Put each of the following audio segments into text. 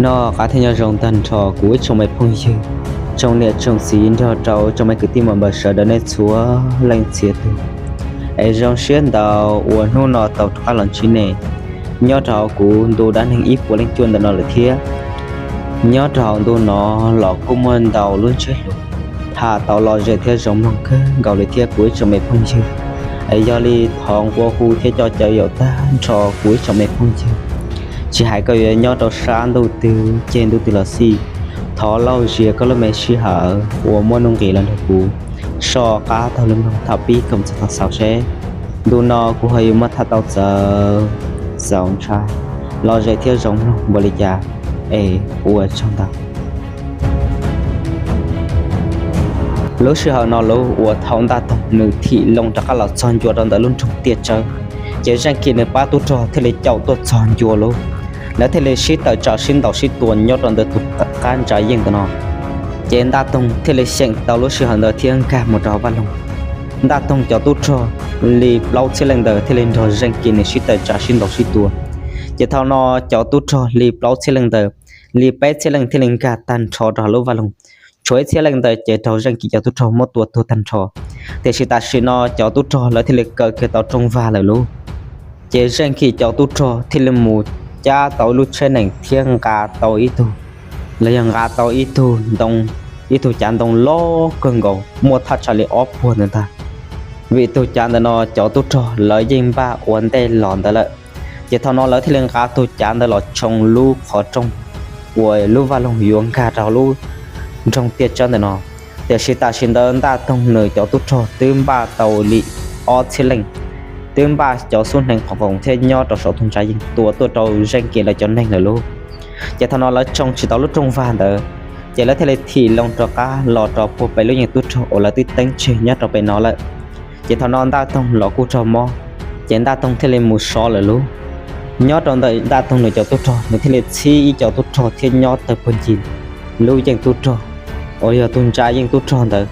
Noj qab thiab nyob zoo tag nrho kuv ib tsoom me phooj ywg, tsoom niam tsoom txiv nrog rau tsoom me kwv tij muam npawg sawv daws nej txhua leej txhia tus. Es zoo siab ntau uas hnub no tau rov qab los ntsib nej nyob rau hauv kuv ntu dab neeg ib puas leej cuaj ntawm no lawm thiab. Nyob rau hauv ntu no los kuj muaj ntau lub ntsiab lus tham tau lom zem thiab zoo mloog kawg nkaus li thiab kuv ib tsoom me phooj ywg. Es yog li thov nqua hu thiab coj caw yaum tag nrho kuv ib tsoom me phooj ywg, tsis hais koj yuav nyob rau sab ntuj twg ceg ntuj twg los xij, thov lauj zias koj lub me sij hawm uas muaj nuj nqis los nrog kuv soj qab taug lub mloog thaum pib kom txog thaum xaus seb ntu no kuv ho yuav muab tham tau txawv txaus ntshai, lom zem thiab zoo mloog npaum li cas. Es ua tsaug ntau. Lub sij hawm no lub uas thaum Ntaj Toog nws thim loo rov qab los txog ncua rau ntawm lub nroog Tiaj Tsawb, ces Zeej Kim nws pab tub rog thiaj li caum tuaj txog ncua lub, lawv thiaj li sib tawm tsam sib ntaus sib tua nyob rau ntawm tus qab ntsa yeej ntawm no. Ces Ntaj Toog thiaj li xyeem tau lub sij hawm ntawd thiab nkag mus rau hauv vaj loog. Ntaj Toog cov tub rog li plaub txhiab leej ntawd thiaj li nrog Zeej Kim nws sib tawm tsam sib ntaus sib tua. Ces thaum no cov tub rog li plaub txhiab leej ntawd, li peb txhiab leej thiaj li nkag tag nrho rau hauv lub vaj loog. Tshuav ib txhiab leej ntawd ces raug Zeej Kim cov tub rog muab tua tuag tag nrho. Tiam sis tam sim no cov tub rog lawv thiaj li kaw kiag tau rooj vag lawm lub. Ces Zeej Kim cov tub rog thiaj li mus cab tau ib lub tsheb nees thiab nqa tau ib tug, los yog nqa tau ib tug ntoo, ib tug cav ntoo loj kawg nkaus muaj thaj tsam li ob puag ntawd ntag. Vim tus cav ntawm no cov tub rog lawv yeej npaj ua ntej los ntawd lawm. Ces thaum no lawv thiaj li nqa tus cav ntawd los tshoo lub qhov rooj uas lub vaj loog yuav nkag rau lub nroog Tiaj Tsawb ntawm no. Tiam sis tam sim ntawd Ntaj Toog nws cov tub rog twb npaj tau li ob txhiab leej, twb npaj cov xub hneev qhov qoos thiab nyob rau saum tus ntsa yeej tua tuaj rau Zeej Kim lawv cov neeg lawm lub. Ces thaum no lawv tshoo tsis tau lub rooj vag ntawd, ces lawv thiaj li thim loo rov qab los rau puag pem lub yeej tub rog uas lawv twb teeb tseg nyob rau pem no lawm. Ces thaum no Ntaj Toog los kuj raug mob, ces Ntaj Toog thiaj li mus so lawm lub. Nyob rau ntawm Ntaj Toog nws cov tub rog nws thiaj li txhib ib co tub rog thiab nyob tawg puag ncig lub yeej tub rog uas yog tus ntsa yeej tub rog ntawd,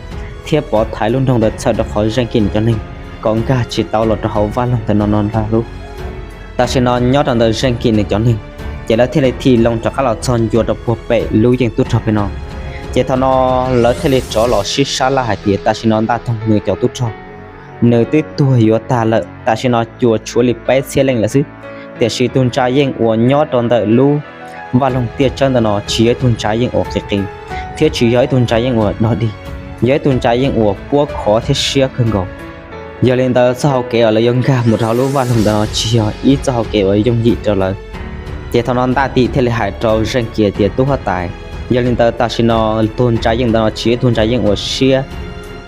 thiab pov thaiv lub nroog ntawd txhawm rau qhov Zeej Kim nws cov neeg kom nkag tsis tau los rau hauv vaj loog ntawm no no ntag lub. Tam sim no nyob rau ntawm Zeej Kim nws cov neeg, ces lawv thiaj li thim loo rov qab los txog ncua rau puag pem lub yeej tub rog pem no. Ces thaum no lawv thiaj li rov los sib sab laj hais tias tam sim no Ntaj Toog nws cov tub rog nws twb tuag yuav tag lawm, tam sim no cuas tshuav li peb txhiab leej lawm xwb. Tiam sis tus ntsa yeej uas nyob rau ntawm lub vaj loog Tiaj Tsawb ntawm no tsis yog ib tug ntsa yeej uas qis qis, thiab tsis yog ib tug ntsa yeej uas dog dig, yog ib tug ntsa yeej uas kuab khov thiab siab kawg nkaus. Yog li ntawd txoj hau kev uas lawv yuav nkag mus rau hauv lub vaj loog ntawm no tsis yog ib txoj hau kev uas yooj yim rau lawv. Ces thaum no Ntaj Tim thiaj li hais rau Zeej Kim tias, tub huab tais, yog li ntawd tam sim no tus ntsa yeej ntawm no tsis yog ib tug ntsa yeej uas siab,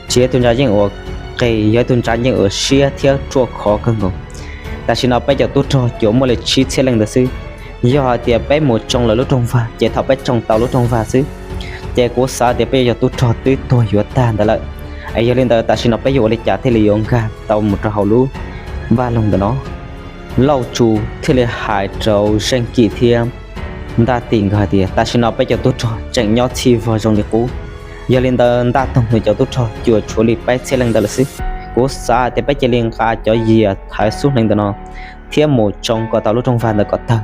tsis yog ib tug ntsa yeej uas qis, yog ib tug ntsa yeej uas siab thiab ruaj khov kawg nkaus. Tam sim no peb cov tub rog cuas muaj li tsib txhiab leej ntawd xwb. Yog hais tias peb mus tsoo lawv lub rooj vag ces thaum peb tsoo tau lub rooj vag xwb, ces kuv xav tias peb cov tub rog twb tuag yuav tag ntawd lawm. Es yog li ntawd tam sim no peb yuav ua li cas thiaj li yuav nkag tau mus rau hauv lub vaj loog ntawm no? Lauj Tsu thiaj li hais rau Zeej Kim thiab Ntaj Tim nkawd hais tias tam sim no peb cov tub rog tseem nyob txhij vog zoo li qub. Yog li ntawd Ntaj Toog nws cov tub rog cuas tshuav li peb txhiab leej ntawd lawm xwb. Kuv xav hais tias peb cia li nqa cov yias thaiv xub hneev ntawm no thiab mus tsoo kom tau lub rooj vag ntawd kom tawg.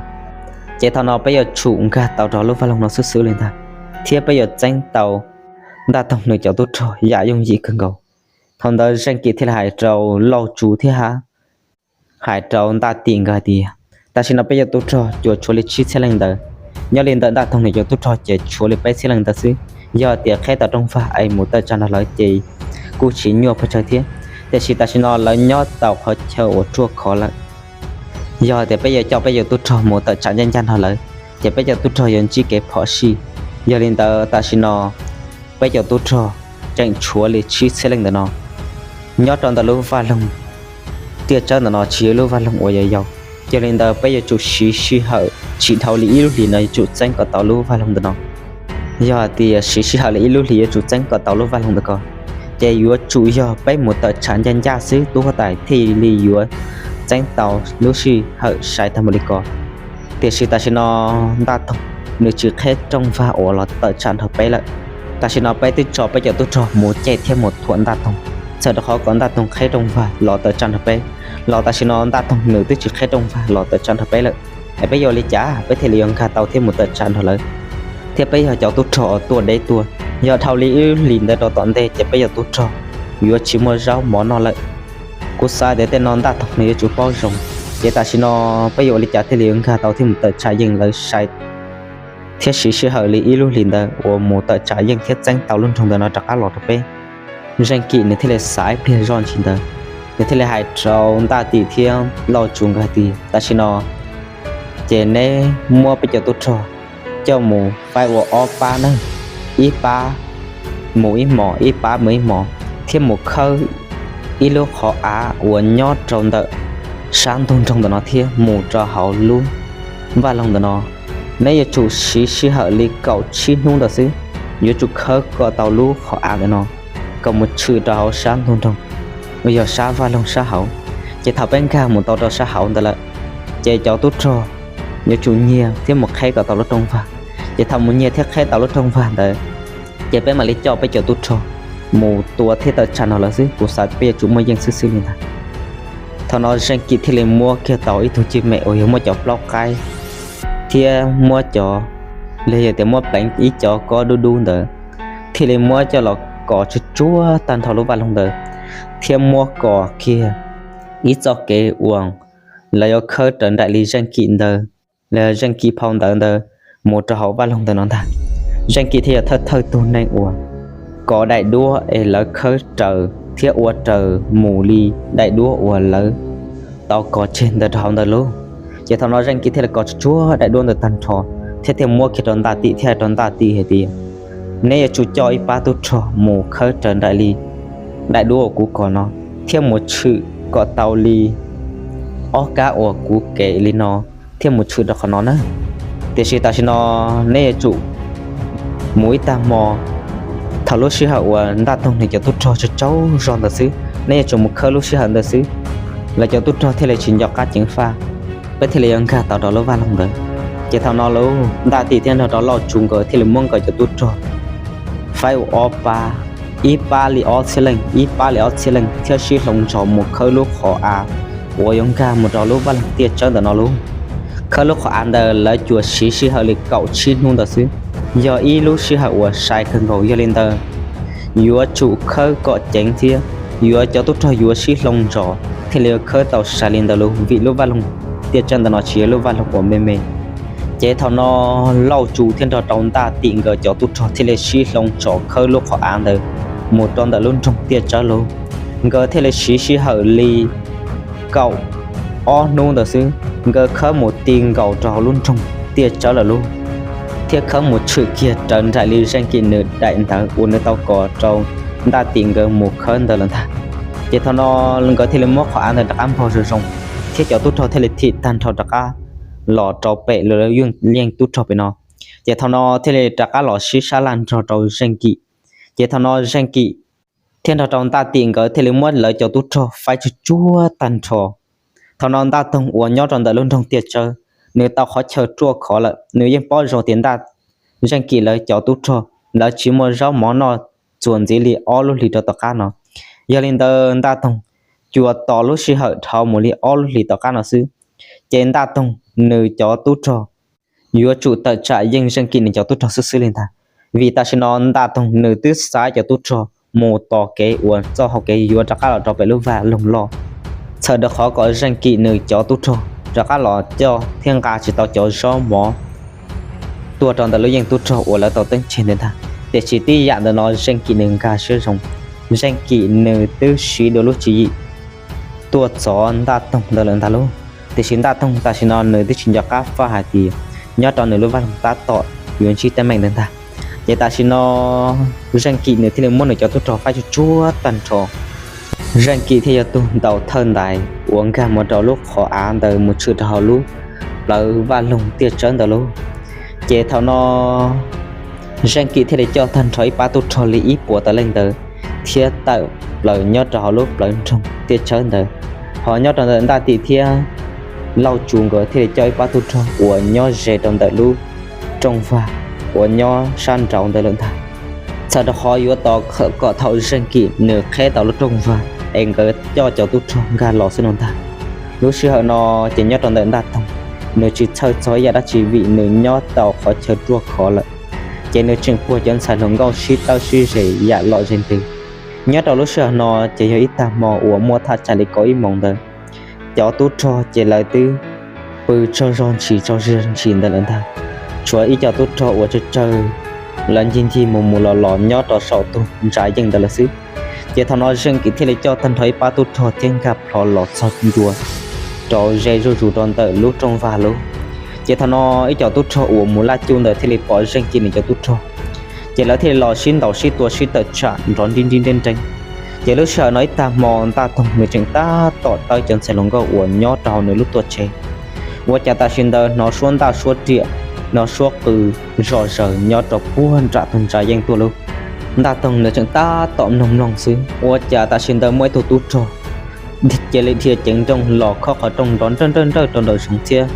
Ces thaum no peb yuav tsum nkag tau rau lub vaj loog no xwb xwb li ntag, thiab peb yuav txeeb tau Ntaj Toog nws cov tub rog yam yooj yim kawg nkaus. Thaum ntawd Zeej Kim thiaj li hais rau Lauj Tsu thiab hais rau Ntaj Tim nkawd hais tias tam sim no peb cov tub rog cuas tshuav li tsib txhiab leej ntawd. Nyob li ntawm Ntaj Toog nws cov tub rog ces tshuav li peb txhiab leej ntawd xwb. Yog tias qheb tau rooj vag es mus tawm tsam nrog lawv ces kuj tsis nyuaj pes tsawg thiab, tiam sis tam sim no lawv nyob tau qhov chaw uas ruaj khov lawm. Yog tias peb yuav coj peb cov tub rog mus tawm tsam ncaj ncaj nrog lawv, ces peb cov tub rog yuav ntsib kev phom sij. Yog li ntawd tam sim no peb cov tub rog tseem tshuav li tsib txhiab leej ntawm no. Nyob rau ntawm lub vaj loog Tiaj Tsawb ntawm no tsis yog lub vaj loog uas yau yau, yog li ntawd peb yuav tsum siv sij hawm tsis dhau li ib lub hlis no yuav tsum txeeb kom tau lub vaj loog ntawm no. Yog hais tias siv sij hawm li ib lub hlis yuav tsum txeeb kom tau lub vaj loog ntawm ko, ces yuav tsum yog peb mus tawm tsam ncaj ncaj xwb tub huab tais thiaj li yuav txeeb tau lub sij hawm sai tag npaum li ko. Tiam sis tam sim no Ntaj Toog nws tsis qheb rooj vag uas los tawm tsam nrog peb lawm. Tam sim no peb twb tso peb cov tub rog mus cem thiab mus thuam Ntaj Toog, txhawm rau qhov kom Ntaj Toog qheb rooj vag los tawm tsam nrog peb, los tam sim no Ntaj Toog nws twb tsis qheb rooj vag los tawm tsam nrog peb lawm. Es peb yuav ua li cas peb thiaj li yuav nkag tau thiab mus tawm tsam nrog lawv, thiab peb yog cov tub rog uas tuaj deb tuaj, yog dhau li ib lub hlis ntawd rau tom ntej ces peb yog tub rog yuav tsis muaj zaub mov noj lawm. Kuv xav tias tej no Ntaj Toog nws yuav tsum paub zoo, ces tam sim no peb yuav ua li cas thiaj li yuav nkag tau thiab mus tawm tsam yeej lawv sai thiab siv sij hawm li ib lub hlis ntawd uas mus tawm tsam yeej thiab txeeb tau lub nroog ntawm no rov qab los rau peb. Zeej Kim nws thiaj li xav ib pliag zoj ntsis ntawd, nws thiaj li hais rau Ntaj Tim thiab Lauj Tsu nkawd hais tias tam sim no ces neb muab peb cov tub rog coj mus faib ua ob pab nawb, ib pab mus ib hmos, ib pab mus ib hmos, thiab mus khawb ib lub qhov av uas nyob rau ntawm sab ntug nroog ntawm no thiab mus rau hauv lub vaj loog ntawm no. Neb yuav tsum siv sij hawm li kaum tsib hnub ntawd xwb, yuav tsum khawb kom tau lub qhov av ntawm no kom mus tshwm rau hauv sab ntug nroog uas yog sab vaj loog sab hauv. Ces thaum peb nkag mus tau rau sab hauv ntawd lawm, ces cov tub rog yuav tsum nyiag thiab mus qheb kom tau lub rooj vag. Ces thaum mus nyiag thiab qheb tau lub rooj vag ntawd, ces peb mam li coj peb cov tub rog mus tua thiab tawm tsam nrog lawv xwb. Kuv xav peb yuav tsum muaj yeej xwb xwb li ntag. Thaum no Zeej Kim thiaj li muab kiag tau ib tug cwj mem uas yog muab cov plaub qaib thiab muab cov, los yog tias muab pleev ib cov kob dub dub ntawd, thiaj li muab coj los kos tsuag tsuag tag nrho lub vaj loog ntawd, thiab muab kos kiag ib txoj kev uas lawv yuav khawb raws nraim li Zeej Kim ntawd, los yog Zeej Kim phau ntawv ntawd mus rau hauv vaj loog ntawm no ntag. Zeej Kim thiaj yog thawj thawj tug neeg uas kos daim duab es lawv khawb raws thiab ua raws mus li daim duab uas lawv tau kos tseg ntawd rau hauv ntawd lauj. Ces thaum no Zeej Kim thiaj li kos tsuag tsuag daim duab ntawd tag nrho, thiab thiaj muab kiag rau Ntaj Tim thiab hais rau Ntaj Tim hais tias, neb yuav tsum coj ib pab tub rog mus khawb raws nraim li daim duab uas kuv kos no, thiab mus tshwm kom tau li ob kab uas kuv kev li no, thiab mus tshwm rau qhov no na. Tiam sis tam sim no neb yuav tsum mus ib tag hmo, thaum lub sij hawm uas Ntaj Toog nws cov tub rog tsaug tsaug zog ntawd xwb, neb yuav tsum mus khawb lub sij hawm ntawd xwb, lawv cov tub rog thiaj li tsis nco qab ceev faj, peb thiaj li yuav nkag tau rau lub vaj loog ntawd. Ces thaum no lauj, Ntaj Tim thiab nrog rau Lauj Tsu nkawd thiaj li muab nkawd cov tub rog faib ua ob pab, ib pab li ob txhiab leej, ib pab li ob txhiab leej, thiab sib hloov zos mus khawb lub qhov av uas yuav nkag mus rau lub vaj loog tiaj tsawb ntawm no lauj. Khawb lub qhov av ntawd lawv tsuas siv sij hawm li kaum tsib hnub ntawd xwb, yog ib lub sij hawm uas sai kawg nkaus. Yog li ntawd, yuav tsum khawb kom ceev thiab yuav cov tub rog yuav sib hloov zos thiaj li yuav khawb tau sai li ntawd lauj, vim lub vaj loog tiaj tsawb ntawm no tsis yog lub vaj loog uas me me. Ces thaum no Lauj Tsu thiab nrog rau Ntaj Tim nkawd cov tub rog thiaj li sib hloov zos khawb lub qhov av ntawd mus rau ntawm lub nroog tiaj tsawb lauj. Nkawd thiaj li siv sij hawm li kaum ob hnub ntawd xwb, nkawd khawb mus ti nkaus rau hauv lub nroog tiaj tsawb lawm lauj, thiab khawb mus tshwm kiag raws nraim li Zeej Kim nws daim ntawv uas nws tau kos rau Ntaj Tim nkawd mus khawb ntawd lawm ntag. Ces thaum no nkawd thiaj li muab qhov av ntawd rov qab npog zoo zoo, thiab cov tub rog thiaj li thim tag nrho rov qab los rau pem lawv yeej tub rog pem no. Ces thaum no thiaj li rov qab los sib sab laj nrog rau Zeej Kim. Ces thaum no Zeej Kim thiab nrog rau Ntaj Tim nkawd thiaj li muab lawv cov tub rog faib tsuag tsuag tag nrho. Thaum no Ntaj Toog uas nyob rau ntawm lub nroog tiaj tsawb, nws tau qhov chaw ruaj khov lawm, nws yeej paub zoo tias Ntaj, Zeej Kim lawv cov tub rog lawv tsis muaj zaub mov noj txuas ntxiv li ob lub hlis rau tom qab no. Yog li ntawd Ntaj Toog cuas tos lub sij hawm dhau mus li ob lub hlis tom qab no xwb, ces Ntaj Toog nws cov tub rog yuav tsum tawm tsam yeej Zeej Kim nws cov tub rog xwb xwb li ntag. Vim tam sim no Ntaj Toog nws twb xa cov tub rog mus tos kev uas txoj hau kev yuav rov qab los rau pem lub vaj loog loj, txhawm rau qhov kom Zeej Kim nws cov tub rog rov qab los coj thiab nqa tsis tau cov zaub mov tuaj rau ntawm lub yeej tub rog uas lawv tau teeb tseg ntawd ntag. Tiam sis tib yam ntawd no Zeej Kim nws nkag siab zoo, Zeej Kim nws twb siv dua lub tswv yim tuaj txov Ntaj Toog ntawd lawm ntag lauj. Tiam sis Ntaj Toog tam sim no nws twb tsis nco qab faj hais tias nyob rau nws lub vaj loog tab tom yuav ntsib teeb meem ntawd ntag. Ces tam sim no Zeej Kim nws thiaj li muab nws cov tub rog faib tsuag tsuag tag nrho. Zeej Kim thiaj yog tug ntaus thawj ntais uas nkag mus rau lub qhov av ntawd mus tshwm rau hauv lub plawv vaj loog tiaj tsawb ntawd lauj. Ces thaum no Zeej Kim thiaj li coj tag nrho ib pab tub rog li ib puas tawm leej ntawd thiab tawm plaws nyob rau hauv lub plawv nroog tiaj tsawb ntawd. Ho nyob rau ntawm Ntaj Tim thiab Lauj Tsu nkawd thiaj li coj ib pab tub rog uas nyob ze rau ntawm lub rooj vag uas nyob sab nraud ntawd lawm ntag. Txhawm rau qhov yuav tos kom thaum Zeej Kim nws qheb tau lub rooj vag es nkawd coj cov tub rog nkag los xwb no ntag. Lub sij hawm no ces nyob rau ntawm Ntaj Toog nws tsis txhawj txog ib yam dab tsi vim nws nyob tau qhov chaw ruaj khov lawm. Ces nws tseem puag cov ntxhais hluas nkauj sib tawb sib zes yam lom zem ntws. Nyob rau lub sij hawm no ces yog ib tag hmo uas muaj thaj tsam li kaum ib moos ntawd. Cov tub rog ces lawv twb pw tsaug zog ntshis tsaug zog ntshis ntawd lawm ntag. Tshuav ib co tub rog uas tsawg tsawg lawv ncig ncig mus mus los los nyob rau saum tus ntsa yeej ntawd lawm xwb. Ces thaum no Zeej Kim thiaj li coj tag nrho ib pab tub rog thiab nkag plho los txog ntua rau ze zuj zus rau ntawm lub rooj vag lub. Ces thaum no ib co tub rog uas mus laj cuj ntawd thiaj li pom Zeej Kim nws cov tub rog, ces lawv thiaj li los sib ntaus sib tua sib tawm tsam nrov nrib nrib nreeb nreeb. Ces lub sij hawm no ib tag hmo Ntaj Toog nws tseem tab tom tawb cov ntxhais hluas nkauj uas nyob rau hauv nws lub tuaj tsev. Ua cas tam sim ntawd hnov suab ntaj suab riam, hnov suab qw zom zaws nyob rau puag nram tus ntsa yeej tuaj lauj. Ntaj Toog nws tseem tab tom mloog mloog xwb, ua cas tam sim ntawd muaj ib tug tub rog cia li dhia ceev nrooj los khob qhov rooj nrov nrawj nrawj nrawj rau nraum zoov thiab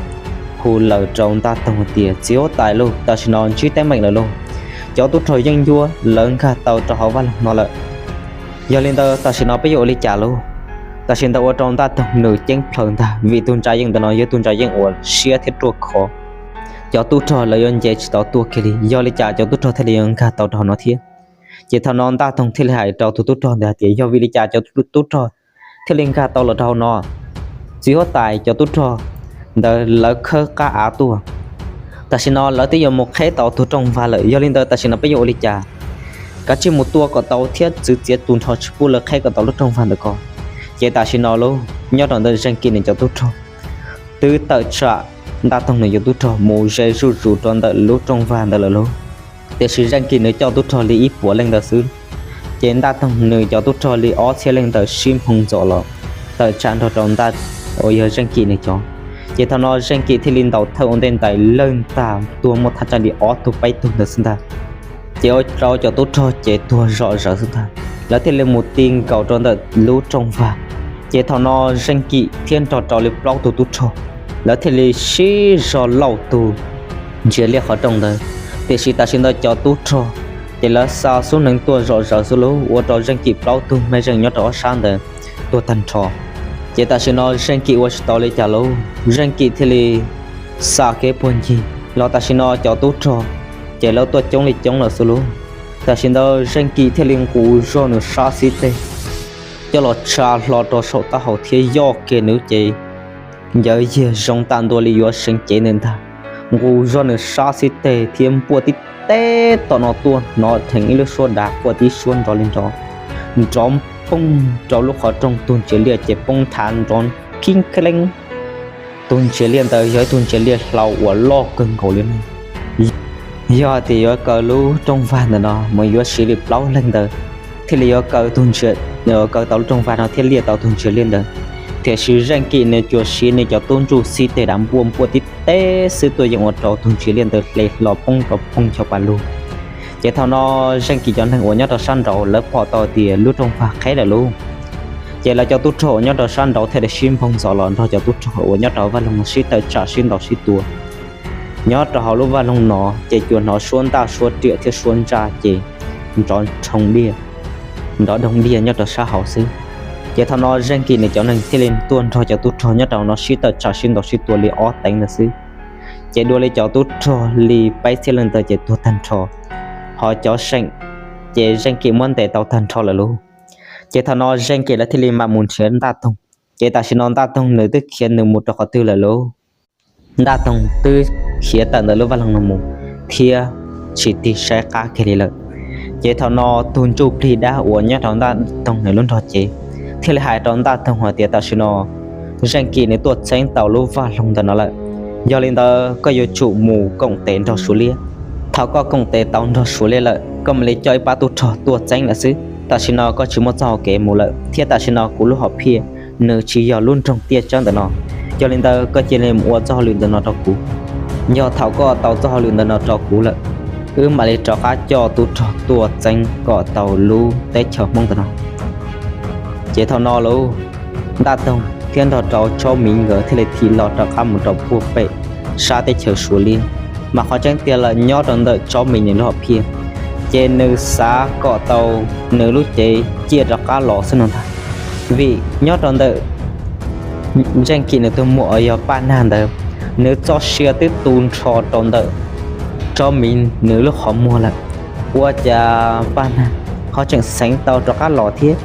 hu lawm rau Ntaj Toog hais tias, txiv huab tais lauj, tam sim no ntsib teeb meem lawm lauj. Cov tub rog yeej ncuab lawv nkag tau rau hauv vaj loog no lawm. Yog li ntawd tam sim no peb yuav ua li cas lauj? Tam sim ntawd ua rau Ntaj Toog nws ceeb plhaws ntag vim tus ntsa yeej ntawm no yog tus ntsa yeej uas siab thiab ruaj khov. Cov tub rog lawv yuav nce tsis tau tuaj kiag li, yog li cas cov tub rog thiaj li yuav nkag tau rau hauv no thiab? Ces thaum no Ntaj Toog thiaj li hais rau tus tub rog ntawd hais tias, yog vim li cas cov tub rog thiaj li nkag tau los rau hauv no? Txiv huab tais, cov tub rog ntawd lawv khawb qab av tuaj. Tam sim no lawv twb yuav mus qheb tau tus rooj vag lawm, yog li ntawd tam sim no peb yuav ua li cas? Kav tsij mus tua kom tau thiab txwv txiav tus nrho tsis pub lawv qheb kom tau lub rooj vag ntawm ko. Ces tam sim no lauj, nyob rau ntawm Zeej Kim nws cov tub rog twb tawm tsam Ntaj Toog nws cov tub rog mus ze zuj zus rau ntawm lub rooj vag ntawd lawm lauj. Tiam sis Zeej Kim nws coj tub rog li ib puas leej ntawd xwb, ces Ntaj Toog nws cov tub rog li ob txhiab leej ntawd sib nphoo ntxov los tawm tsam nrog rau Ntaj, uas yog Zeej Kim nws cov. Ces thaum no Zeej Kim thiaj li ntaus thawj ua ntej ntais lawj ntag tuag muaj thaj tsam li ob tug peb tug ntawd xwb ntag. Ces ua rau cov tub rog ces tuag zom zaws xwb ntag. Lawv thiaj li mus ti nkaus rau ntawm lub rooj vag. Ces thaum no Zeej Kim thiab nrog rau li plaub tug tub rog, lawv thiaj li sib zog lauj tus ntsiav liaj qhov rooj ntawd. Tiam sis tam sim ntawd cov tub rog ces lawv xa xub neev tuaj zom zaws xwb lauj, ua rau Zeej Kim plaub tug mej zeej nyob rau ob sab ntawd tuag tag nrho. Ces tam sim no Zeej Kim ua tsis tau li cas lauj, Zeej Kim thiaj li xa kev puag ncig los tam sim no cov tub rog ces lawv tuaj coob li coob lawm xwb lauj. Tam sim ntawd Zeej Kim thiaj li nqus zog nws sab xib teg coj los tsa hlo rau saum taub hau thiab yoj kiag nws lub cev, ncaws yiag zoo tam ntua li yuav seev cev ntawd ntag. Nqus zog nws sab xib teg thiab npuaj tib teb tom no tuaj hnov dheev ib lub suab dav quaj tib suab nrov li nrov, nrov poob rau lub qhov rooj, tus ntsiav liaj ces poob nthav nrov khib kheeb. Tus ntsiav liaj ntawd yog ib tug ntsiav liaj hlau uas loj kawg nkaus li no. Yog hais tias yuav kaw lub rooj vag ntawm no mas yuav siv li plaub leeg ntawd thiaj li yuav kaw tau lub rooj vag no thiab liaj tau tus ntsiav liaj ntawd. Tiam sis Zeej Kim nws tsuas siv nws cov tub ntsuj xib teg dav npuaj npuaj tib teb xwb tuaj yeej ua rau tus ntsiav liaj ntawd hle hlo poob rau phooj chaw pas lug. Ces thaum no Zeej Kim cov neeg uas nyob rau sab nraud lawv pom tau tias lub rooj vag qheb lawm lauj. Ces lawv cov tub rog uas nyob rau sab nraud thiaj li sib nphoo ntxov los nrog cov tub rog uas nyob rau vaj loog no sib tawm tsam sib ntaus sib tua. Nyob rau hauv lub vaj loog no ces tsuas hnov suab ntaj suab riam thiab suab ntsaj ces nrov dhoo diaj, nrov dhoo diaj nyob rau sab hauv xwb. Ces thaum no Zeej Kim nws cov neeg thiaj li tuaj nrog cov tub rog nyob rau hauv no sib tawm tsam sib ntaus sib tua li ob teev ntawd xwb. Ces dua li cov tub rog li peb txhiab leej ntawd ces tuag tag nrho, ho cov seem ces Zeej Kim muab ntes tau tag nrho lawm lauj. Ces thaum no Zeej Kim lawv thiaj li mam mus nrhiav Ntaj Toog. Ces tam sim no Ntaj Toog nws twb khiav nws mus rau qhov twg lawm lauj? Ntaj Toog twb khiav tawm ntawm lub vaj loog no mus thiab tsis tig saib qab kiag li lawm. Ces thaum no tus ntsuj plig dab uas nyob rau Ntaj Toog nws lub nrog cev thiaj li hais rau Ntaj Toog hais tias tam sim no Zeej Kim nws tuaj txeeb tau lub vaj loog ntawm no lawm. Yog li ntawd koj yuav tsum mus koom tes nrog Suav liab. Thaum koj koom tes tau nrog Suav liab lawm, koj mam li coj ib pab tub rog tuaj txeeb lawm xwb. Tam sim no koj tsis muaj txoj hau kev mus lawm, thiab tam sim no kuv lub hom phiaj nws tsis yog lub nroog tiaj tsawb ntawm no. Yog li ntawd koj cia li mus ua txoj hauj lwm ntawm no rau kuv. Yog thaum koj tau txoj hauj lwm ntawm no rau kuv lawm, wb mam li rov qab coj tub rog tuaj txeeb kom tau lub teb chaws Hmoob ntawm no. Ces thaum no lauj, Ntaj Toog thiab nrog rau Tsob Miv nkawd thiaj li thim los rov qab mus rau puag pem sab teb chaws Suav liab. Mas qhov tseeb tiag lawm nyob rau ntawm Tsob Miv nws lub hom phiaj, ces nws xav kom tau nws lub cev ciaj rov qab los xwb no ntag. Vim nyob rau ntawm Zeej Kim nws tus muam uas yog Paj Nag ntawd, Nws txoj sia twb tu nrho rau ntawm Tsob Miv nws lub qhov muag lawm, ua cas Paj Nag ho tseem xeev tau rov qab los thiab?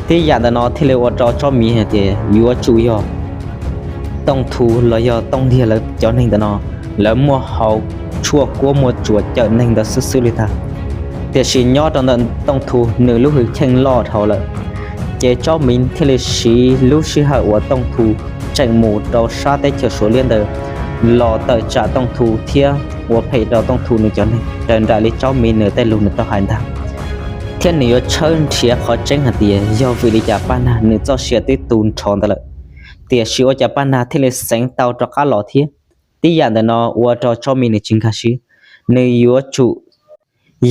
Tib yam ntawm no thiaj li ua rau Tsob Miv hais tias yuav tsum yog Tooj Thu los yog Tooj Liag lawv cov neeg ntawm no, lawv muaj hauv tshuaj kuab muaj tsuas cawm neeg ntawd xwb xwb li ntag. Tiam sis nyob rau ntawm Tooj Thu nws lub hwj chim loj dhau lawm, ces Tsob Miv thiaj li siv lub sij hawm uas Tooj Thu tseem mus rau sab teb chaws Suav Liab ntawd los tawm tsam Tooj Thu thiab ua phem rau Tooj Thu nws cov neeg raws nraim li Tsob Miv nws tej lus nws tau hais ntag. Thiab nws yuav tshawb nrhiav qhov tseeb hais tias yog vim li cas Paj Nag nws txoj sia twb tu nrho ntawd lawm, tiam sis ua cas Paj Nag thiaj li xeev tau rov qab los thiab. Tib yam ntawm no ua rau Tsob Miv nws tsis nkag siab, nws yuav tsum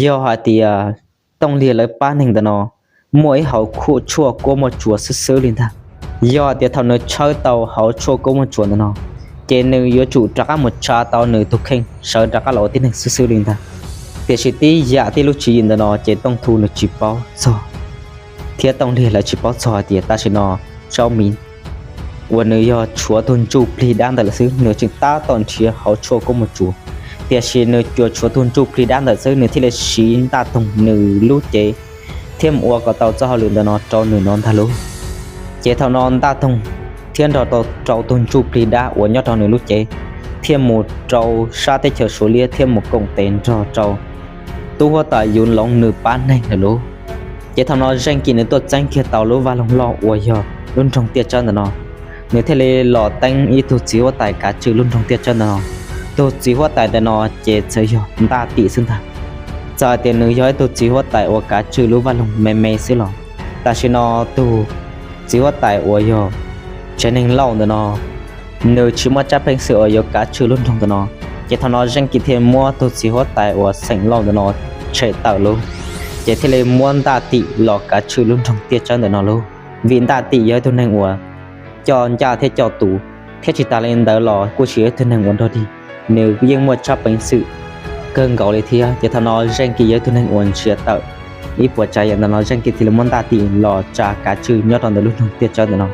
yog hais tias Tooj Liag lawv pab neeg ntawm no muaj ib hauv kuab tshuaj kuab muaj tsuas xwb xwb li ntag. Yog hais tias thaum nws tshawb tau hauv tshuaj kuab muaj tsuas ntawm no, ces nws yuav tsum rov qab mus tsa tau nws tus kheej sawv rov qab los ua tib neeg xwb xwb li ntag. Tiam sis tib yam tib lub tswv yim ntawm no ces Tooj Thu nws tsis paub txog thiab Tooj Liag lawv tsis paub txog hais tias tam sim no Tsob Miv uas nws yog tshuav tus ntsuj plig dab ntawm lawm xwb, nws tseem tab tom nrhiav hauv tshuaj kuab muaj tsuas. Tiam sis nws cuas tshuav tus ntsuj plig dab ntawm xwb nws thiaj li siv Ntaj Toog nws lub cev thiab mus ua kom tau txoj hauj lwm ntawm no rau nws no ntag lauj. Ces thaum no Ntaj Toog thiab nrog rau tus ntsuj plig dab uas nyob rau nws lub cev thiaj mus rau sab teb chaws Suav Liab thiab mus koom tes nrog rau tub huab tais Yuv Loov nws pab neeg lawm lauj. Ces thaum no Zeej Kim nws tuaj txeeb kiag tau lub vaj loog loj uas yog lub nroog Tiaj Tsawb ntawm no, nws thiaj li los teeb ib tug txiv huab tais kav tswj lub nroog Tiaj Tsawb ntawm no. Tus txiv huab tais ntawm no ces txawm yog Ntaj Tim xwb ntag. Txawm hais tias nws yog ib tug txiv huab tais uas kav tswj lub vaj loog me me xwb los tam sim no tus txiv huab tais uas yog tsev neeg Lauj ntawm no nws tsis muaj tsab peev xwm uas yuav kav tswj lub nroog ntawm no. Ces thaum no Zeej Kim thiaj muab tus txiv huab tais uas xeem Lauj ntawm no tshem tawm lauj, ces thiaj li muab Ntaj Tim los kav tswj lub nroog Tiaj Tsawb ntawm no lauj. Vim Ntaj Tim yog ib tug neeg uas coj ncaj thiab coj tus, thiab tsis tas li ntawd los kuj tsis yog ib tug neeg uas nrog dig, nws yeej muaj tsab peev xwm kawg nkaus li thiab. Ces thaum no Zeej Kim yog ib tug neeg uas nrhiav tawm ib puas tsav yam ntawm no Zeej Kim thiaj li muab Ntaj Tim los tsa kav tswj nyob rau ntawm lub nroog Tiaj Tsawb ntawm no.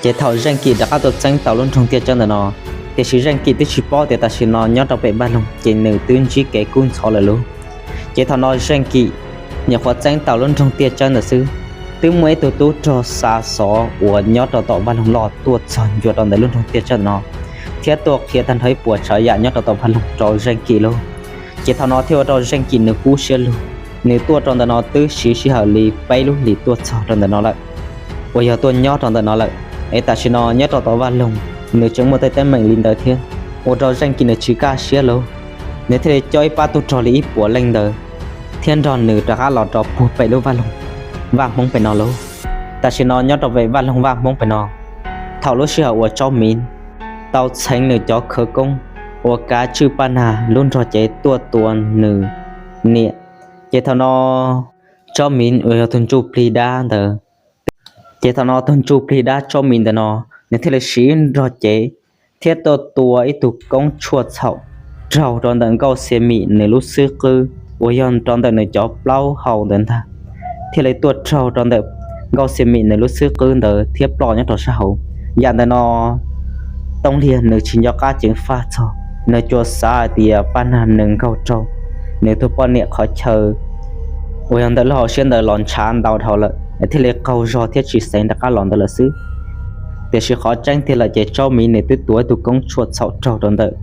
Ces thaum Zeej Kim rov qab tuaj txeeb tau lub nroog Tiaj Tsawb ntawm no, tiam sis Zeej Kim twb tsis paub tias tam sim no nyob rau pem vaj loog ces nws twb ntsib kev kub ntxhov lawm lauj. Ces thaum no Zeej Kim nyuam qhuav txeeb tau lub nroog Tiaj Tsawb ntawd xwb, twb muaj ib tug tub rog xa xov uas nyob rau tom vaj loog loj tuaj txog ncua rau ntawm lub nroog Tiaj Tsawb ntawm no, thiab tuaj qhia tag nrho ib puas tsav yam nyob rau tom vaj loog rau Zeej Kim lauj. Ces thaum no thiaj ua rau Zeej Kim nws kub siab lug. Nws tuaj rau ntawm no twb siv sij hawm li peb lub hlis tuaj txog rau ntawm no lawm, uas yog tuaj nyob rau ntawm no lawm, es tam sim no nyob rau tom vaj loog nws tseem muaj tej teeb meem li ntawd thiab, ua rau Zeej Kim nws tsis kaj siab lauj. Nws thiaj li coj ib pab tub rog li ib puas leej ntawd thiab nrog nws rov qab los rau puag pem lub vaj loog Vaj Hmoob pem no lauj. Tam sim no nyob rau pem vaj loog Vaj Hmoob pem no, thaum lub sij hawm uas Tsob Miv tau txheev nws cov khawv koob uas kav tswj Paj Nag lub nrog cev tuaj tua nws niam, ces thaum no Tsob Miv uas yog tus ntsuj plig dab ntawd, ces thaum no tus ntsuj plig dab Tsob Miv ntawm no nws thiaj li siv nrog cev thiab tuaj tua ib tug koob tshuaj txhaum raug rau ntawm Nkauj Xia Mim nws lub xwb qwb uas yog rau ntawm nws cov plaub hau ntawd ntag, thiaj li tuaj raug rau ntawm Nkauj Xia Mim nws lub xwb qwb ntawd thiab ploj nyob rau sab hauv. Yam ntawm no Tooj Liag nws tsis nco qab ceev faj txog, nws tsuas xav hais tias Paj Nag nws nkaug rau nws tus poj niam qhov chaw uas yog ntawm lub hauv siab ntawd los ntshav ntau dhau lawm, thiaj li qaug zog thiab tsis xeev rov qab los ntawd lawm xwb. Tiam sis qhov tseeb tiag lawm ces Tsob Miv nws twb tua ib tug koob tshuaj txhaum raug rau ntawm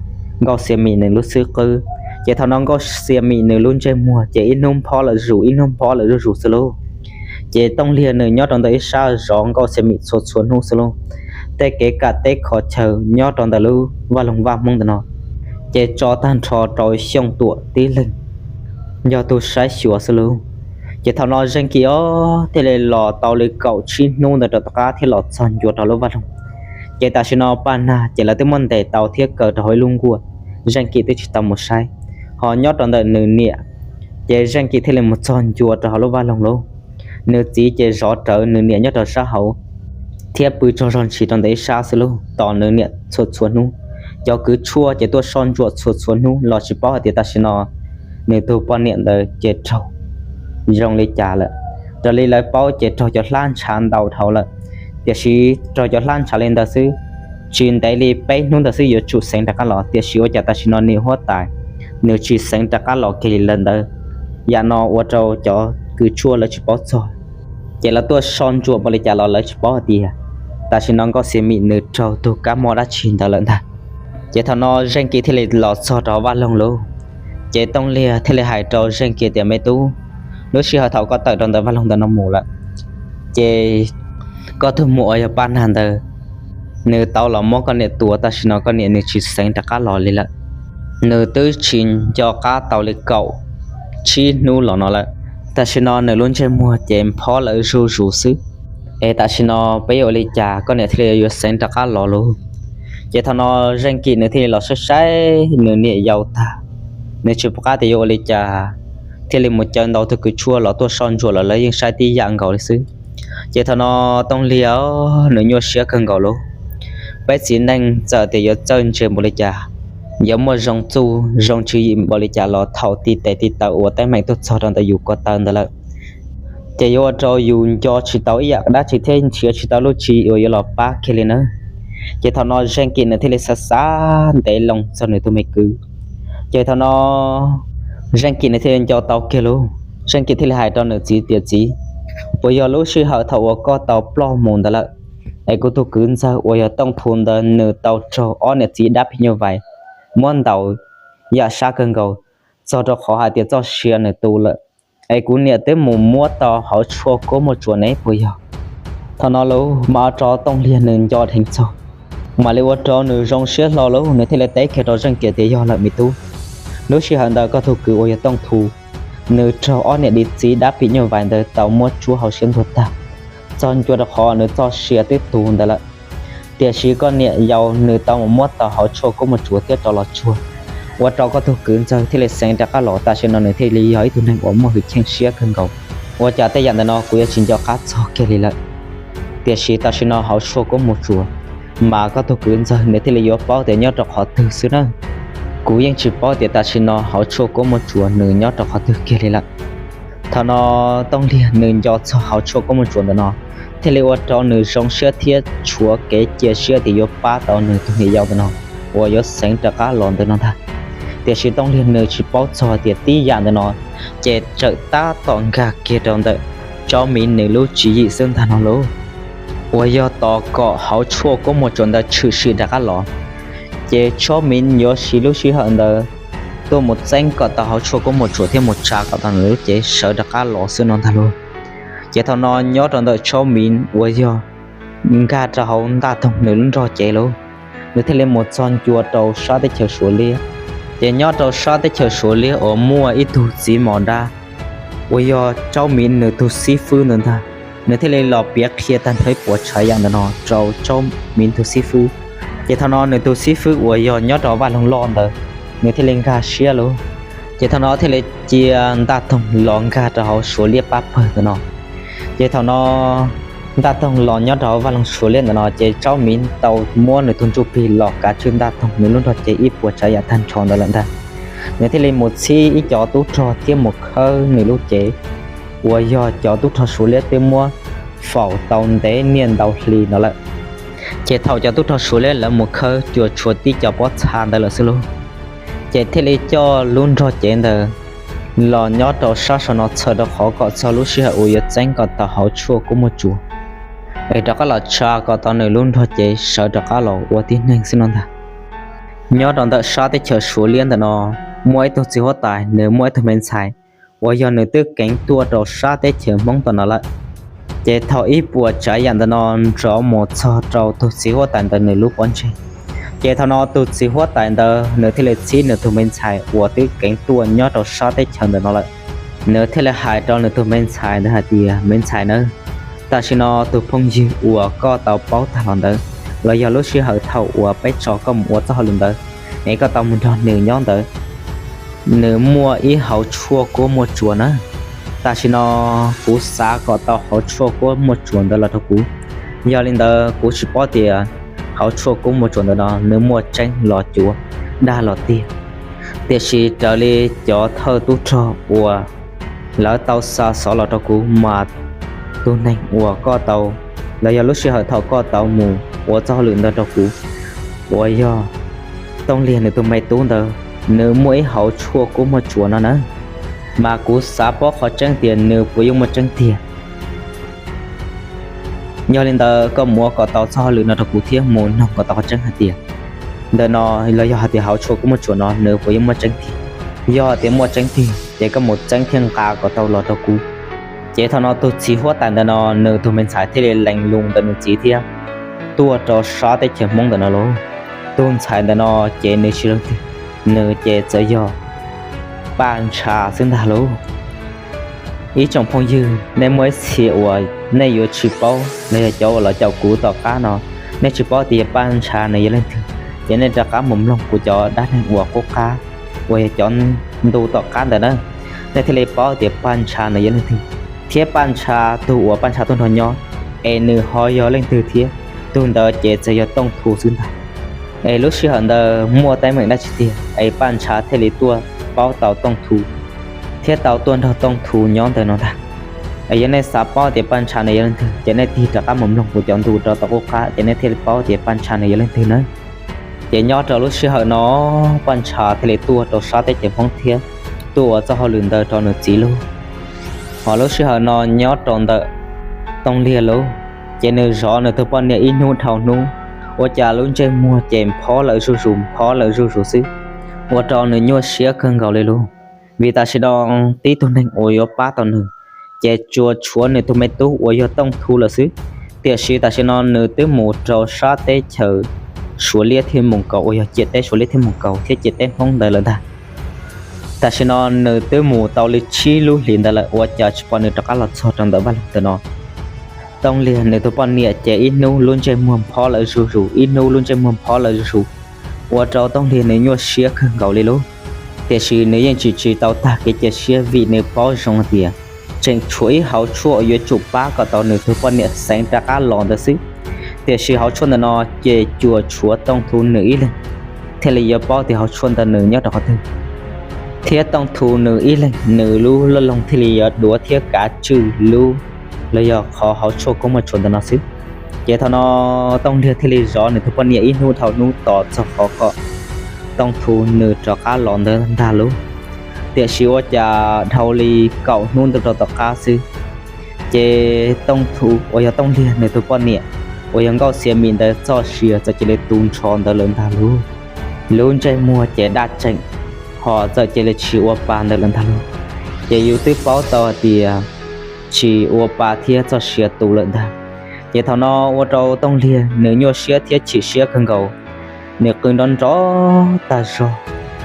Nkauj Xia Mim nws lub xwb qwb, ces thaum no Nkauj Xia Mim nws lub ntsej muag ces ib hnub nphob lawm zus ib hnub nphob lawm zuj zus xwb lauj. Ces Tooj Liag nws nyob rau ntawm ib sab zov Nkauj Xia Mim txhua txhua hnub xwb lauj. Tej kev kam teb qhov chaw nyob rau ntawm lub vaj loog Vaj Hmoob ntawm no ces tso tag nrho rau Xyooj Tuam tib leeg yog tus saib xyuas xwb lauj. Ces thaum no Zeej Kim os thiaj li los tau li kaum tsib hnub ntawd rov qab thiab los txog ncua rau lub vaj loog. Ces tam sim no Paj Nag ces lawv twb muab ntes tau thiab kaw rau hauv ib lub nkuaj, Zeej Kim twb tsis tau mus saib. Ho nyob rau ntawm nws niam, ces Zeej Kim thiaj li mus txog ncua rau hauv lub vaj loog lauj. Nws txiv ces zov rawv nws niam nyob rau sab hauv thiab pw tsaug zog ntshis rau ntawm ib sab xwb lauj, tos nws niam txhua txhua hnub. Cov kwv tshuaj ces tuaj soj ntsuam txhua txhua hnub los tsis paub hais tias tam sim no nws tus poj niam ntawd ces raug zoo li cas lawm. Raws li lawv paub ces raug cov hlab ntshav ntau dhau lawm, tiam sis raug cov hlab ntshav li ntawd xwb, tsis ntev li peb hnub ntawd xwb yuav tsum xeev rov qab los, tiam sis ua cas tam sim no niam huab tais nws tsis xeev rov qab los kiag li lawm ntawd. Yam no ua rau cov kws tshuaj lawv tsis paub txog, ces lawv tuaj soj ntsuam npaum li cas los lawv tsis paub hais tias tam sim no Nkauj Xiav Mim nws raug tus kab mob dab tsi ntawd lawm ntag. Ces thaum no Zeej Kim thiaj li los txog rau hauv vaj loog lauj. Ces Tooj Liag thiaj li hais rau Zeej Kim tias, Me tub, lub sij hawm thaum koj tawm rau ntawm vaj loog ntawm no mus lawm, ces koj tus muam uas yog Paj Nag ntawd, nws tau los muab koj niam tua, tam sim no koj niam nws tsis xeev rov qab los li lawm. Nws twb tsis nco qab tau li kaum tsib hnub los no lawm. Tam sim no nws lub ntsej muag ces phob lawm zuj zus xwb. Es tam sim no peb yuav ua li cas koj niam thiaj li yuav xeev rov qab los lauj? Ces thaum no Zeej Kim nws thiaj li los saib saib nws niam yau tag, nws tsis pom qab tias yuav ua li cas, thiaj li mus caw ntau tug kws tshuaj los tuaj soj ntsuam los lawv yeej saib tib yam nkaus li xwb. Ces thaum no Tooj Liag nws nyuaj siab kawg nkaus lauj. Peb txiv neej txawm tias yuav txawj ntse npaum li cas, yuav muaj zoo txuj zoo tswv yim npaum li cas los thaum tiv tes tiv taw uas teeb meem tuaj txog rau ntawm yus ko taw ntawd lawm, ces yuav ua rau yus nco tsis tau ib yam dab tsi thiab nrhiav tsis tau lub tswv yim uas yuav los pab kiag li na. Ces thaum no Zeej Kim nws thiaj li xav xav ntev loo txog nws tus me kwv. Ces thaum no Zeej Kim nws thiaj li nco tau kiag lauj. Zeej Kim thiaj li hais rau nws txiv tias, Txiv, puas yog lub sij hawm thaum uas koj tau ploj mus ntawd lawm, es kuv tus kwv ntxawg uas yog Tooj Thu ntawd nws tau raug ob niam txiv dab phim nyuj vais muab ntaus yam sab kawg nkaus, txog rau qhov hais tias txoj sia nws tu lawm, es kuv niam twb mus muab tau hauv tshuaj kub muaj tsuas ne puas yog? Thaum no lauj mas ua rau Tooj Liag nws nco dheev txog, mam li ua rau nws zoo siab hlo lauj, nws thiaj li teb kiag rau Zeej Kim tias, Yog lawm me tub, lub sij hawm ntawd koj tus kwv uas yog Tooj Thu, nws raug ob niam txiv dab phim nyuj vais ntawd tau muab tsuab hauv siab ntuag tag, txog ncua rau qhov nws txoj sia twb tu ntawd lawm. Tiam sis koj niam yau nws tau mus muab tau hauv tshuaj kub muaj tsuas thiab rov los tsuag, ua rau koj tus kwv ntxawg thiaj li xeev rov qab los, tam sim no nws thiaj li yog ib tug neeg uas muaj hwj chim siab kawg nkaus. Ua cas tej yam ntawm no kuv yuav tsis nco qab txog kiag li lawm. Tiam sis tam sim no hauv tshuaj kub muaj tsuas, mas koj tus kwv ntxawg nws thiaj li yuav paub tias nyob rau qhov twg xwb na. Kuv yeej tsis paub tias tam sim no hauv tshuaj kub muaj tsuas nws nyob rau qhov twg kiag li lawm. Thaum no Tooj Liag nws nco txog hauv tshuaj kub muaj tsuas ntawm no, thiaj li ua rau nws zoo siab thiab tshuav kev cia siab tias yuav pab tau nws tus niam yau ntawm no uas yuav xeev rov qab los ntawm no ntag. Tiam sis Tooj Liag nws tsis paub txog tias tib yam ntawm no ces txawm tab tom nkag kiag rau ntawm Tsaub Miv nws lub tswv yim xwb ntag no lauj, uas yog tos kom hauv tshuaj kub muaj tsuas ntawd tshwm sim rov qab los, ces Tsaub Miv yuav siv lub sij hawm ntawd tuaj mus txeeb kom tau hauv tshuaj kub muaj tsuas thiab mus tsa kom tau nws lub cev sawv rov qab los xwb no ntag lauj. Ces thaum no nyob rau ntawm Tsaub Miv uas yog nkag rau hauv Ntaj Toog nws lub nrog cev lauj, nws thiaj li mus txog ncua rau sab teb chaws Suav liab. Ces nyob rau sab teb chaws Suav liab uas muaj ib tug txiv mos dab uas yog Tsaub Miv nws tus xib fwb ntawd ntag, nws thiaj li los piav qhia tag nrho ib puas tsav yam ntawm no rau Tsaub Miv tus xib fwb. Ces thaum no nws tus xib fwb uas yog nyob rau vaj loog loj ntawd, nws thiaj li nkag siab lauj. Ces thaum no thiaj li cia Ntaj Toog los nkag rau hauv Suav liab pab pawg ntawm no. Ces thaum no Ntaj Toog los nyob rau hauv vaj loog Suav liab ntawm no, ces Tsaub Miv tau muab nws tus ntsuj plig los kav tswj Ntaj Toog nws lub nrog cev ib puas tsav yam tag nrho ntawd lawm ntag. Nws thiaj li mus txhib ib co tub rog thiab mus khawb nws lub cev, uas yog cov tub rog Suav liab twb muab faus tau ntev niaj ntau hli no lawm. Ces thaum cov tub rog Suav liab lawv mus khawb cuag tshuav tib co pob txha ntawd lawm xwb lauj, ces thiaj li coj lub nrog cev ntawd los nyob rau sab saum no txhawm rau qhov kom txog lub sij hawm uas yuav txeeb kom tau hauv tshuaj kub muaj tsuas, es rov qab los tsa kom tau nws lub nrog cev sawv rov qab los ua tib neeg xwb no ntag. Nyob rau ntawm sab teb chaws Suav liab ntawm no, muaj ib tug txiv huab tais nws muaj ib tug me ntxhais uas yog nws twb keev tuaj rau sab teb chaws Hmoob tom no lawm. Ces thaum ib puas tsav yam ntawm no nrov mus txog rau tus txiv huab tais ntawd nws lub pob ntseg, ces thaum no tus txiv huab tais ntawd nws thiaj li txhib nws tus me ntxhais uas twb keev tuaj nyob rau sab teb chaws ntawm no lawm. Nws thiaj li hais rau nws tus me ntxhais ntawd hais tias, Me ntxhais na, tam sim no tus phooj ywg uas koj tau paub tag los ntawd, los yog lub sij hawm thaum uas peb tso koj mus ua txoj hauj lwm ntawd, es koj tau mus nrog nws nyob ntawd, nws muaj ib hauv tshuaj kub muaj tsuas na. Tam sim no kuv xav kom tau hauv tshuaj kub muaj tsuas ntawd los rau kuv. Yog li ntawd kuv tsis paub tias hauv tshuaj kub muaj tsuas ntawd no nws muaj tseeb los cuav, dag los tiag. Tiam sis raws li cov thawj tub rog uas lawv tau xa xov los rau kuv mas tus neeg uas koj tau, los yog lub sij hawm thaum koj tau mus ua txoj hauj lwm ntawd rau kuv, uas yog Tooj Liag nws tus me tub ntawd, nws muaj ib hauv tshuaj kub muaj tsuas no na, mas kuv xav paub qhov tseeb tias nws puas yeej muaj tseeb tiag. Yog li ntawd koj mus ua kom tau txoj hauj lwm no rau kuv thiab mus noog kom tau qhov tseeb hais tias ntawm no los yog hais tias hauv tshuaj kub muaj tsuas no nws puas yeej muaj tseeb tiag. Yog tias muaj tseeb tiag ces koj mus txeeb thiab nqa kom tau los rau kuv. Ces thaum no tus txiv huab tais ntawm no nws tus me ntxhais thiaj li lees lus ntawm nws txiv thiab tuaj rau sab teb chaws Hmoob ntawm no lauj. Tus ntxhais ntawm no ces nws tsis yog leej twg, nws ces txawm yog Paj Ntsha xwb ntag lauj. Ib tsoom phooj ywg, nej muaj ib txhia uas nej yuav tsis paub los yog cov uas los caum kuv tom qab no, nej tsis paub tias Paj Ntsha nws yog leej twg, ces nej rov qab mus mloog kuv cov dab neeg uas qub qab uas yog cov ntu tom qab ntawd na, nej thiaj li paub tias Paj Ntsha nws yog leej twg, thiab Paj Ntsha tus uas Paj Ntsha tuaj nrog nyob es nws ho yog leej twg thiab. Tus ntawd ces txawm yog Tooj Thu xwb ntag. Es lub sij hawm ntawd muaj teeb meem dab tsi tiag es Paj Ntsha thiaj li tuaj paub tau Tooj Thu thiab tau tuaj nrog Tooj Thu nyob ntawm no ntag. Es yog nej xav paub tias Paj Ntsha nws yog leej twg ces nej tig rov qab mus mloog kuv cov ntu rau tom qub qab ces nej thiaj li paub tias Paj Ntsha nws yog leej twg na. Ces nyob rau lub sij hawm no Paj Ntsha thiaj li tuaj rau sab teb chaws Hmoob thiab tuaj ua txoj hauj lwm ntawd rau nws txiv lauj. Ho lub sij hawm no nyob rau ntawm Tooj Liag lauj, ces nws zov nws tus poj niam ib hnub dhau hnub, ua cas lub ntsej muag ces nphob lawm zuj zus nphob lawm zuj zus xwb, ua rau nws nyuaj siab kawg nkaus li lauj. Vim tam sim no tib tug neeg uas yuav pab tau nws ces tsuas tshuav nws tus me tub uas yog Tooj Thu lawm xwb. Tiam sis tam sim no nws twb mus rau sab teb chaws Suav Liab thiab Moos Kaus uas yog ciam teb Suav Liab thiab Moos Kaus thiab ciam teb Hmoob ntawd lawm ntag. Tam sim no nws twb mus tau li tsib lub hlis ntawd lawm ua cas tsis pom nws rov qab los txog rau ntawm vaj loog ntawm no. Tooj Liag nws tus poj niam ces ib hnub lub ntsej muag nphob lawm zuj zus, ib hnub lub ntsej muag nphob lawm zuj zus, ua rau Tooj Liag nws nyuaj siab kawg nkaus li lauj. Tiam sis nws yeej tsis tsis tau tag kev cia siab vim nws paub zoo hais tias tseem tshuav ib hauv tshuaj uas yuav tsum pab kom tau nws tus poj niam xeev rov qab los ntawd xwb. Tiam sis hauv tshuaj ntawm no ces tsuas tshuav Tooj Thu nws ib leeg thiaj li yuav paub tias hauv tshuaj ntawd nws nyob rau qhov twg. Thiab Tooj Thu nws ib leeg nws lub loj loog thiaj li yuav duav thiab kav tswj lub los yog qhov hauv tshuaj kub muaj tsuas ntawm no xwb. Ces thaum no Tooj Liag thiaj li zov nws tus poj niam ib hnub dhau hnub tos txog qhov kom Tooj Thu nws rov qab los ntawd ntag lauj. Tiam sis ua cas dhau li kaum hnub ntawd rau tom qab xwb, ces Tooj Thu uas yog Tooj Liag nws tus poj niam uas yog Nkauj Xiav Mim ntawd txoj sia txawm cia li tu nrho ntawd lawm ntag lauj. Lub ntsej muag ces daj tseem, ho txawm cia li tsis ua pa ntawd lawm ntag lauj. Ces yus twb paub tau hais tias tsis ua pa thiab txoj sia tu lawm ntag. Ces thaum no ua rau Tooj Liag nws nyuaj siab thiab chim siab kawg nkaus, nws qw nrov nrov tag zog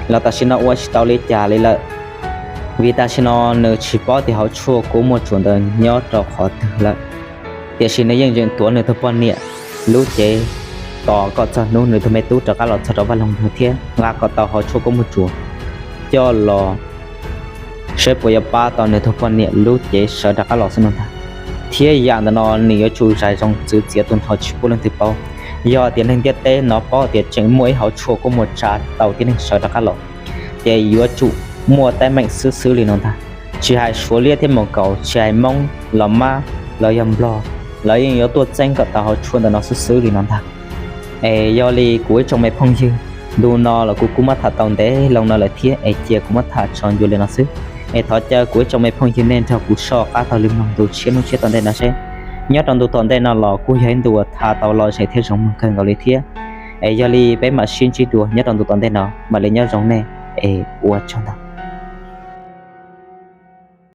los tam sim no ua tsis tau li cas li lawm. Vim tam sim no nws tsis paub tias hauv tshuaj kub muaj tsuas ntawd nyob rau qhov twg lawm. Tiam sis nws yeej tseem tuav nws tus poj niam lub cev tos kom txog hnub nws tus me tub rov qab los txog rau vaj loog ntawd thiab nqa kom tau hauv tshuaj kub muaj tsuas coj los saib puas yuav pab tau nws tus poj niam lub cev sawv rov qab los xwb no ntag. Thiab yam ntawm no nws yuav tsum zais zoo txwv txiav tu nrho tsis pub leej twg paub. Yog tias neeg ntiaj teb no paub tias tseem muaj ib hauv tshuaj kub muaj tsuas tau tib neeg sawv rov qab los, ces yuav tsum muaj teeb meem xwb xwb li no ntag. Tsis hais Suav Liab thiab Moos Kaus, tsis hais Hmoob los Mab los yog Nplog, lawv yeej yuav tuaj txeeb kom tau hauv tshuaj ntawm no xwb xwb li no ntag. Es yog li kuv ib tsoom me phooj ywg, ntu no los kuv kuj muab tham tau ntev loo no lawm thiab es cia kuv muab tham tso ncua li no xwb. Es thov caw kuv ib tsoom me phooj ywg nej nrog kuv soj qab taug lw mloog ntu tshiab hnub tshiab tom ntej no seb nyob rau ntu tom ntej no los kuj yog ib ntu uas tham tau lom zem thiab zoo mloog kawg nkaus li thiab. Es yog li peb mam sib ntsib dua nyob rau ntu tom ntej no, mam li nyob zoo nej, es ua tsaug ntau.